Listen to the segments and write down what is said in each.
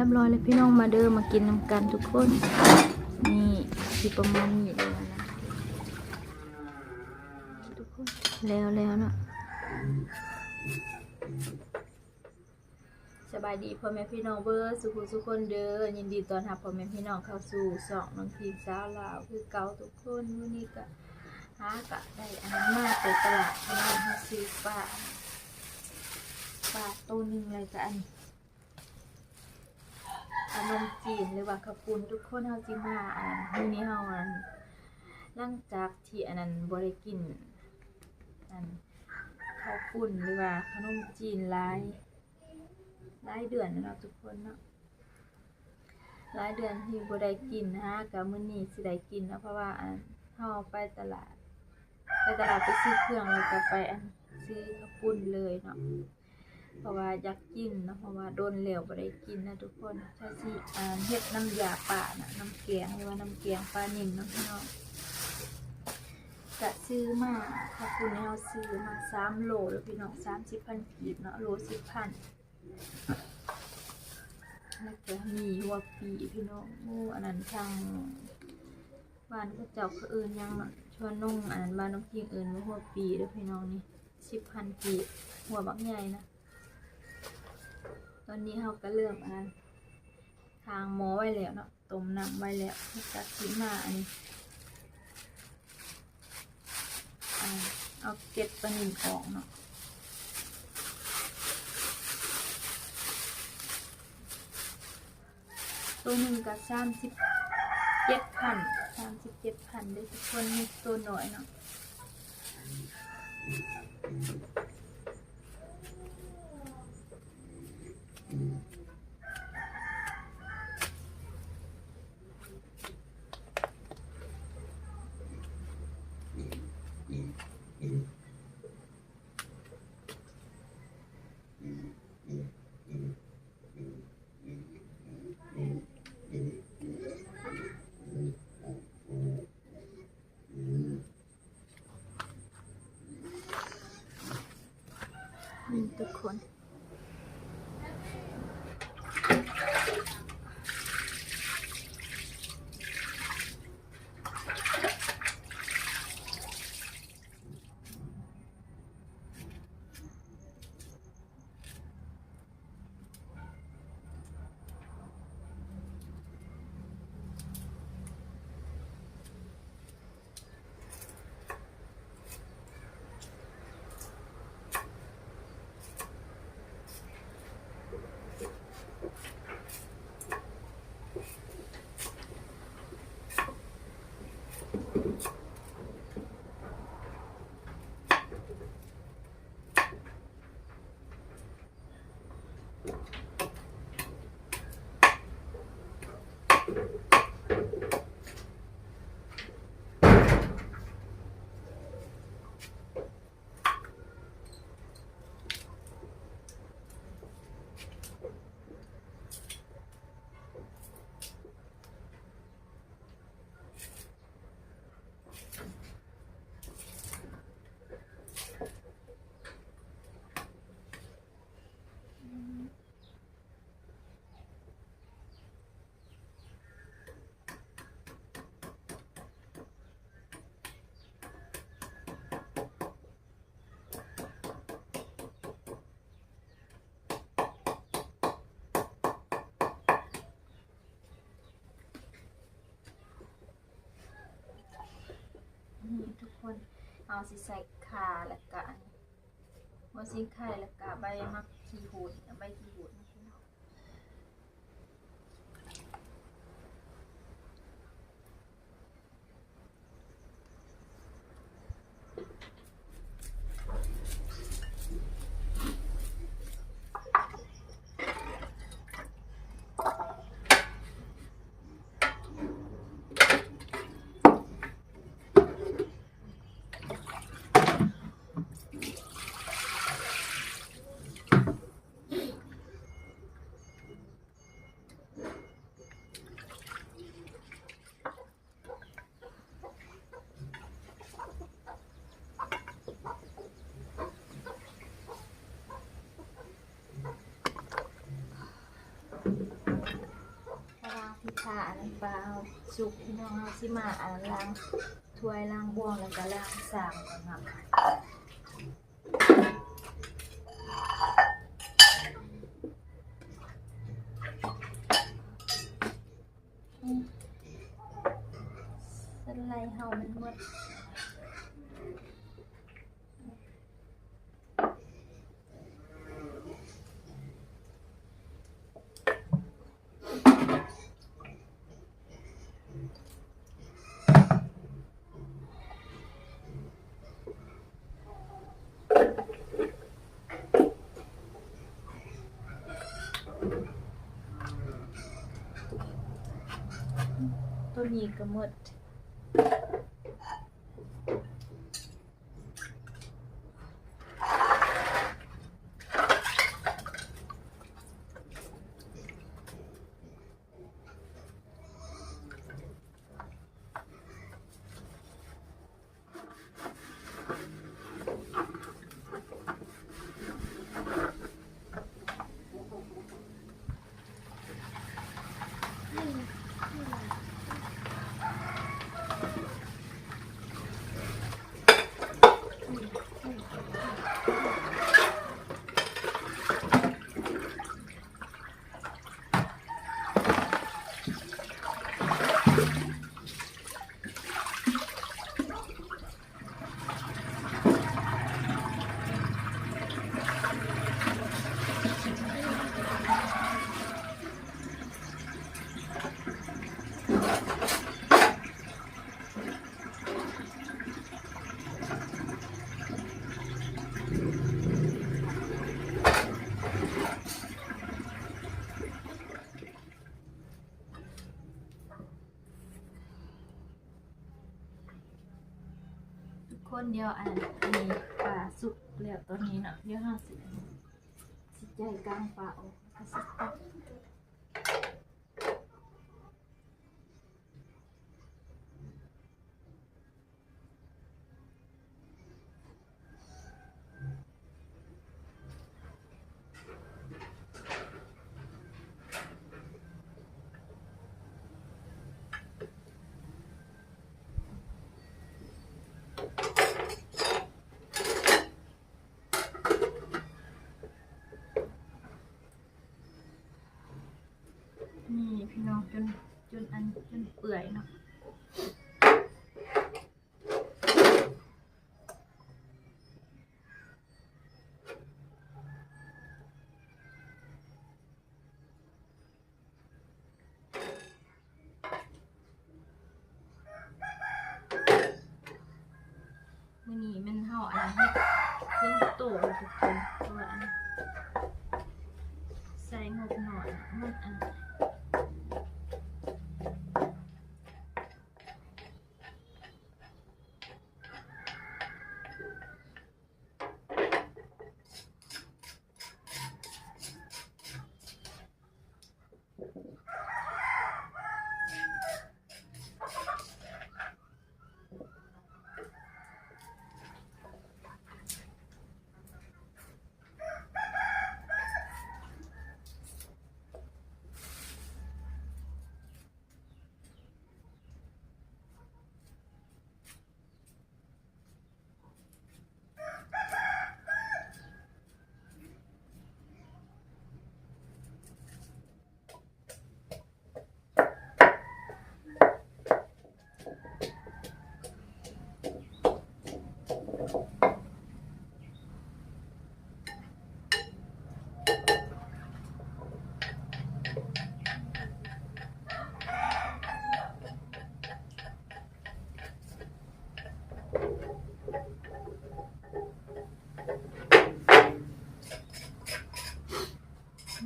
ຮຽບຮ້ອຍແລ້ວພີ່ນ້ອງ ມາເດີ ມາກິນນຳກັນທຸກຄົນ. ນີ້ຊິປະມານນີ້ເດີນະ ທຸກຄົນ ແລ້ວໆເນາະ. ສະບາຍດີພໍ່ແມ່ພີ່ນ້ອງເບີດສູ່ຜູ້ສູ່ຄົນເດີ. ຍິນດີຕ້ອນຮັບພໍ່ແມ່ພີ່ນ້ອງເຂົ້າສູ່ຊ່ອງນ້ອງພິງສາວລາວຄືເກົ່າທຸກຄົນ. ມື້ນີ້ກະຫາກະໄດ້ອັນນັ້ນມາແຕ່ຕະຫຼາດພີ່ນ້ອງ ເຮົາຊື້ປາ ປາໂຕໜຶ່ງ ແລ້ວກະອັນ ຂະໜົມຈີນ ຫຼືວ່າເຂົ້າປຸ້ນທຸກຄົນ. ເຮົາຊິມາອັນ ມື້ນີ້ເຮົາອັນ ຫຼັງຈາກທີ່ອັນນັ້ນບໍ່ໄດ້ກິນອັນ ເຂົ້າປຸ້ນ ຫຼືວ່າຂະໜົມຈີນຫຼາຍ ຫຼາຍເດືອນແລ້ວເນາະທຸກຄົນເນາະ ຫຼາຍເດືອນທີ່ບໍ່ໄດ້ກິນ. ຫາກະມື້ນີ້ຊິໄດ້ກິນເນາະ ເພາະວ່າອັນ ເຮົາໄປຕະຫຼາດ ໄປຕະຫຼາດໄປຊື້ເຄື່ອງ ແລ້ວກະໄປອັນ ຊື້ເຂົ້າປຸ້ນເລີຍເນາະ ເພາະວ່າຢາກກິນເນາະ ເພາະວ່າດົນແລ້ວບໍ່ໄດ້ກິນນະທຸກຄົນ. ເຮົາຊິອັນ ເຮັດນ້ຳຢາປານະ ນ້ຳແກງ ຫຼືວ່ານ້ຳແກງປານິນເນາະພີ່ນ້ອງ. ກະຊື້ມາ ເຂົ້າປຸ້ນເຮົາຊື້ມາສາມໂລເດີພີ່ນ້ອງ ສາມສິບພັນກີບເນາະ ໂລສິບພັນ. ແລ້ວກະມີຫົວປີພີ່ນ້ອງ ໂອ້ ອັນນັ້ນທາງບ້ານເຂົາເຈົ້າເຂົາເອີ້ນຫຍັງເນາະ ຊວນນ້ອງ ອັນນັ້ນບ້ານນ້ອງພິງເອີ້ນວ່າຫົວປີເດີພີ່ນ້ອງ. ນີ້ສິບພັນກີບ ຫົວບັກໃຫຍ່ນະ. ຕອນນີ້ເຮົາກະເລີ່ມອັນນັ້ນ ທາງໝໍ້ໄວ້ແລ້ວເນາະ ຕົ້ມນ້ຳໄວ້ແລ້ວ ເຮົາກະຊິມາອັນນີ້ ເອົາເກັບປານິນອອກເນາະ. ໂຕໜຶ່ງກະສາມສິບເຈັດພັນ ສາມສິບເຈັດພັນເດີທຸກຄົນ. ນີ້ໂຕນ້ອຍເນາະ. ນີ້ທຸກຄົນ ນີ້ທຸກຄົນ ເຮົາຊິໃສ່ຂ່າ ແລ້ວກະອັນ ຫົວສີໄຄ ແລ້ວກະໃບໝາກຂີ້ຫູດ ໃບຂີ້ຫູດນະພີ່ນ້ອງ. ນີ້ ຖ້າອັນປາເຮົາສຸກ ພີ່ນ້ອງ ເຮົາຊິມາ ອາ ລ້າງຖ້ວຍ ລ້າງບ່ວງ ແລ້ວກໍລ້າງຊາມກ່ອນເນາະ. ສະໄລເຮົາມັນໝົດ. ໂຕນີ້ກໍໝົດ. ທຸກຄົນ ດຽວອັນ ອັນນີ້ປາສຸກແລ້ວຕອນນີ້ເນາະ, ດຽວເຮົາຊິ ຊິໄຈກ້າງປາອອກ ແລ້ວກໍຊິຕັກ. ນີ້ພີ່ນ້ອງ ຈົນ ຈົນອັນ ຈົນເປື່ອຍເນາະ. ມື້ນີ້ແມ່ນເຮົາອັນເຮັດເຄື່ອງໂຕທຸກຄົນ ເພາະວ່າອັນໃຊ້ງົບໜ້ອຍ ໝົດອັນ.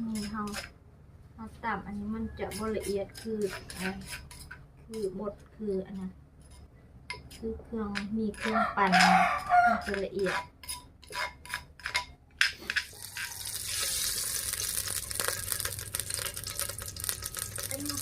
ນີ້ເຮົາ ເຮົາຕຳອັນນີ້ມັນຈະບໍ່ລະອຽດຄື ອ່າ ຄືບົດ ຄືອັນນັ້ນ ຄືເຄື່ອງ ມີເຄື່ອງປັ່ນ ມັນຈະລະອຽດ. ນີ້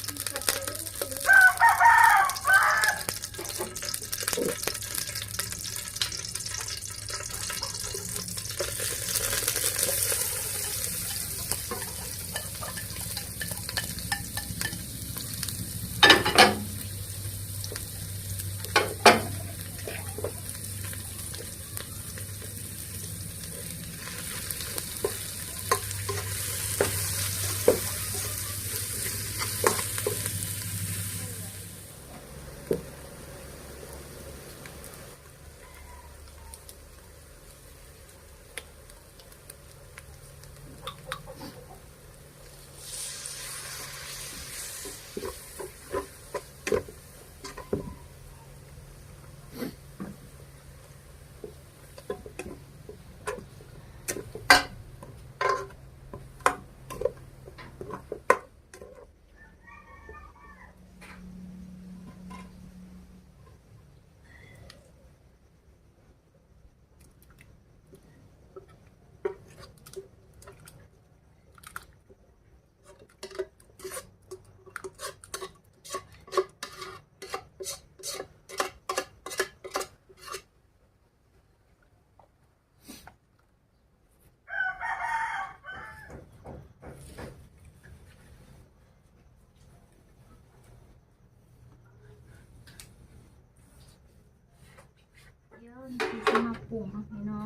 ປຸງເນາະພີ່ນ້ອງ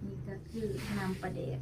ນີ້ກໍຄືນ້ຳປາແດກ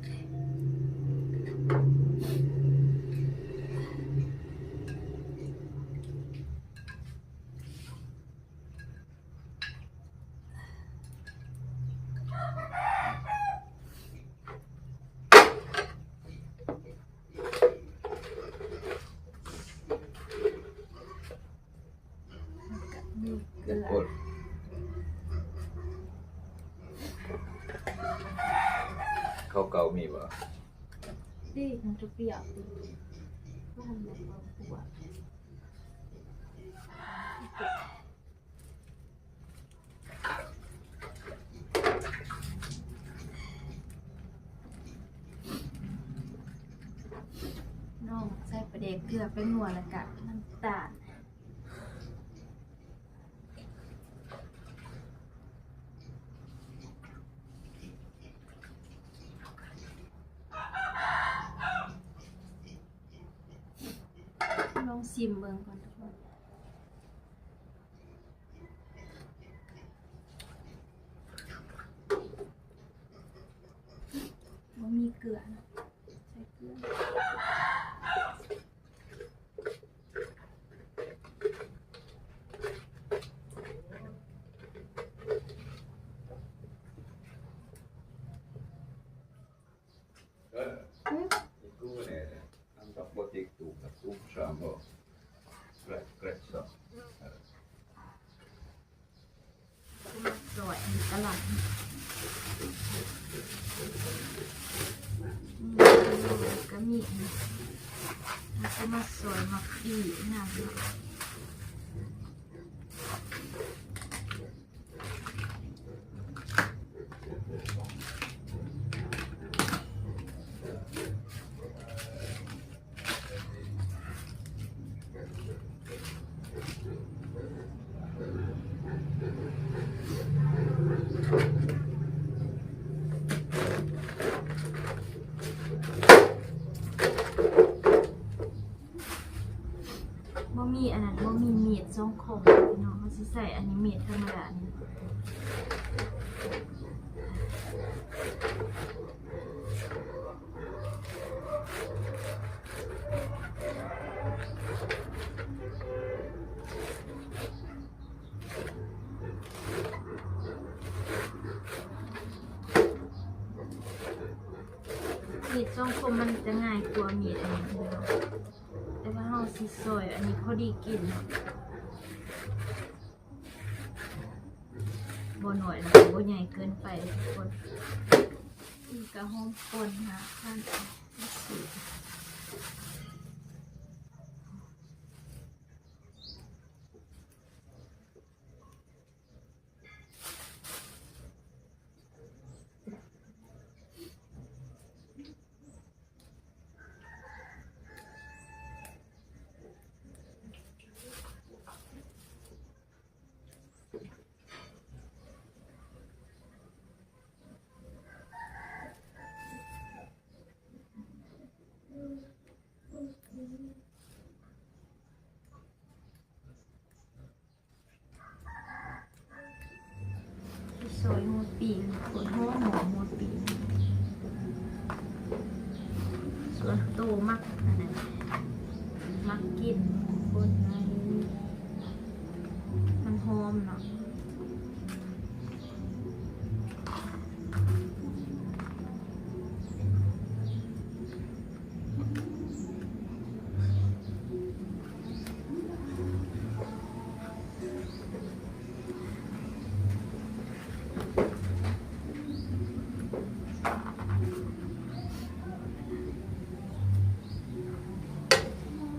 ເຂົ້າເກົ່າມີບໍ່? ດີ ມັນຈະປຽກ ບໍ່ທັນໄດ້ເຂົ້າຄົວ. ນ້ອງໃສ່ປາແດກ ເກືອ ແປ້ງນົວ ແລ້ວກະນ້ຳຕານ ລອງຊີມເບິ່ງກ່ອນທຸກຄົນ. ບໍ່ມີເກືອເນາະ ໃສ່ເກືອ. ມາຊອຍອັນນີ້ກະລຳ ນີ້ກະມີ ເຮົາຊິມາຊອຍໝາກປີນຳ. ບໍ່ມີອັນນັ້ນ ບໍ່ມີມີດສອງຄົມພີ່ນ້ອງ ເຮົາຊິໃຊ້ອັນນີ້ ມີດທຳມະດານີ້. ມີດສອງຄົມມັນຈະງ່າຍກວ່າມີດອັນນີ້ ແຕ່ວ່າເຮົາຊິຊອຍອັນນີ້ພໍດີກິນເນາະ ບໍ່ໜ້ອຍແລ້ວກໍບໍ່ໃຫຍ່ເກີນໄປທຸກຄົນ. ນີ້ກະຫອມປົ່ນນະ ທ່ານ. ຊອຍຫົວປີ ຄົນຫອມຫົວປີ ສ່ວນໂຕມັກອັນນັ້ນ ມັກກິນຄົນໃນ ມັນຫອມເນາະ.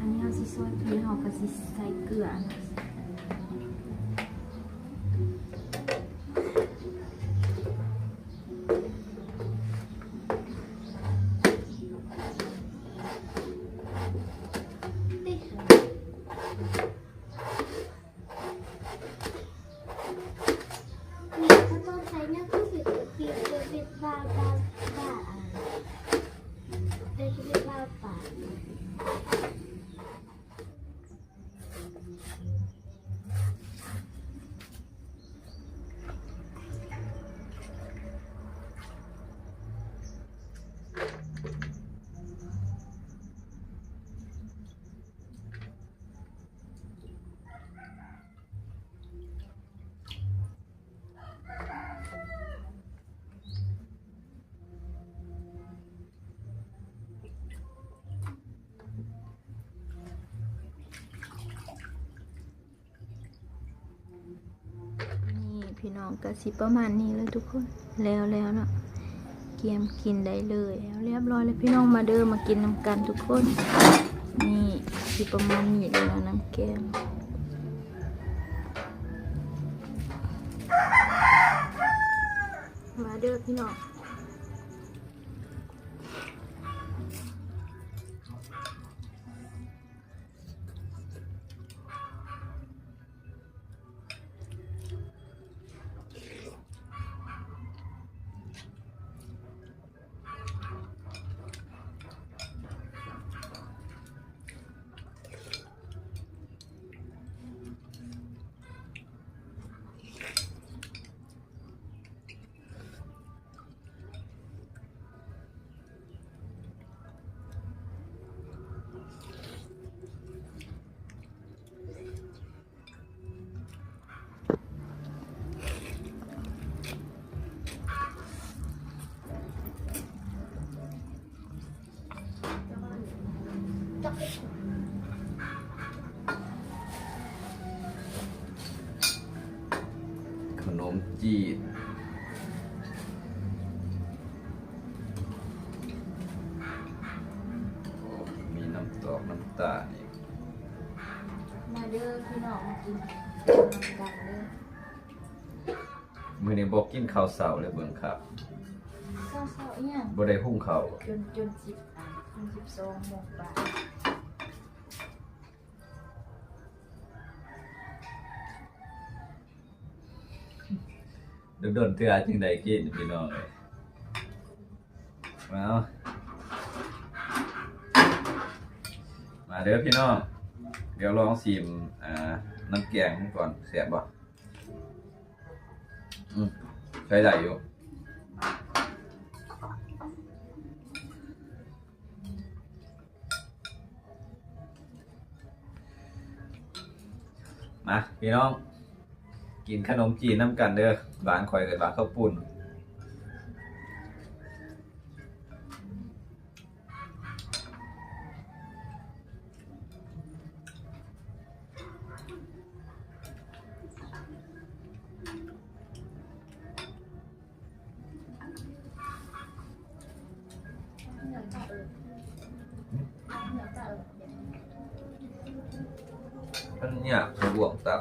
ອັນນີ້ເຮົາຊິຊອຍ ແລ້ວເຮົາກໍຊິໃສ່ເກືອ. ພີ່ນ້ອງ ກະຊິປະມານນີ້ເລີຍທຸກຄົນ ແລ້ວແລ້ວເນາະ ກຽມກິນໄດ້ເລີຍ ແລ້ວຮຽບຮ້ອຍແລ້ວພີ່ນ້ອງ ມາເດີ ມາກິນນຳກັນທຸກຄົນ ນີ້ຊິປະມານນີ້ເລີຍເນາະ ນ້ຳແກງ ມາເດີພີ່ນ້ອງ. ຂະໜົມຈີນ ໂອ້ ມີນ້ຳຕອກນ້ຳຕານອີກ ມາເດີພີ່ນ້ອງ ມາກິນນຳກັນເດີ. ມື້ນີ້ບໍ່ກິນເຂົ້າເຊົ້າເລີຍ ເບິ່ງຄັກ ເຊົ້າໆ ອີຫຍັງ ບໍ່ໄດ້ຫຸງເຂົ້າ ຈົນ ຈົນສິບ ຈົນສິບສອງໂມງປາຍ ດົນໆ ເທື່ອຈຶ່ງໄດ້ກິນພີ່ນ້ອງເອີຍ. ເອົາ ມາເດີພີ່ນ້ອງ ດຽວລອງຊີມ ອ່າ ນ້ຳແກງມັນກ່ອນ ແຊບບໍ່? ອືມ ໃຊ້ໄດ້ຢູ່. ມາພີ່ນ້ອງ ກິນຂະໜົມຈີນນຳກັນເດີ ບ້ານຂ້ອຍເອີ້ນວ່າເຂົ້າປຸ້ນ. ມັນຍາກສະບວກຕັບ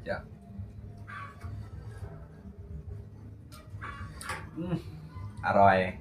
ຈ້ະ ອືມ ອະຮ່ອຍ.